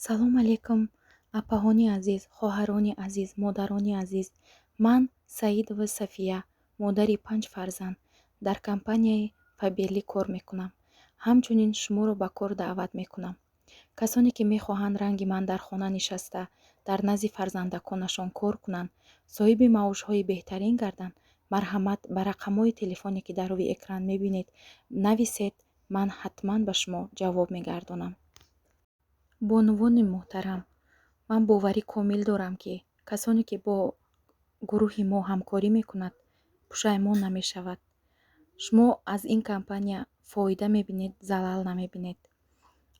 Салом алейкум, апаҳони азиз, хоҳарони азиз, модарони азиз. Ман Саидова Сафия, модари панҷ фарзанд, дар компанияи Фаберлик кор мекунам. Ҳамчунин шуморо ба кор даъват мекунам. Касоне ки мехоҳанд ранги ман дар хона нишаста, дар назди фарзандаконашон кор кунанд, соҳиби маошҳои беҳтарин гарданд, марҳамат, ба рақамҳои телефоне, ки дар рӯи экран мебинед, нависед. Ман ҳатман ба шумо ҷавоб мегардонам. Бонувони муҳтарам, ман боварӣ комил дорам, ки касоне ки бо гурӯҳи мо ҳамкорӣ мекунад, пушаймон намешавад. Шумо аз ин компания фоида мебинед, залал намебинед.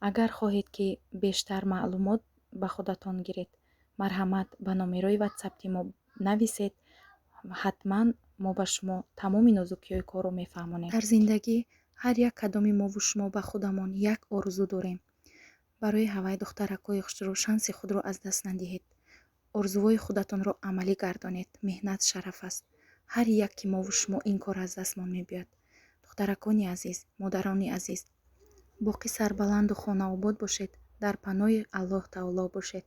Агар хоҳед, ки бештар маълумот ба худатон гиред, марҳамат, ба номерои ватсапи мо нависед. Ҳатман мо ба шумо тамоми нозукиҳои корро мефаҳмонем. Дар зиндагӣ ҳар як кадоми мову шумо ба худамон як орзу дорем. Барои ҳавай, духтаракҳои хушрӯ, шанси худро аз даст надиҳед, орзуҳои худатонро амалӣ гардонед. Меҳнат шараф аст. Ҳар як ки мову шумо ин кор аз дастмон мебиёяд. Духтаракони азиз, модарони азиз, боқӣ сарбаланду хонаобод бошед, дар паноҳи Аллоҳ таоло бошед.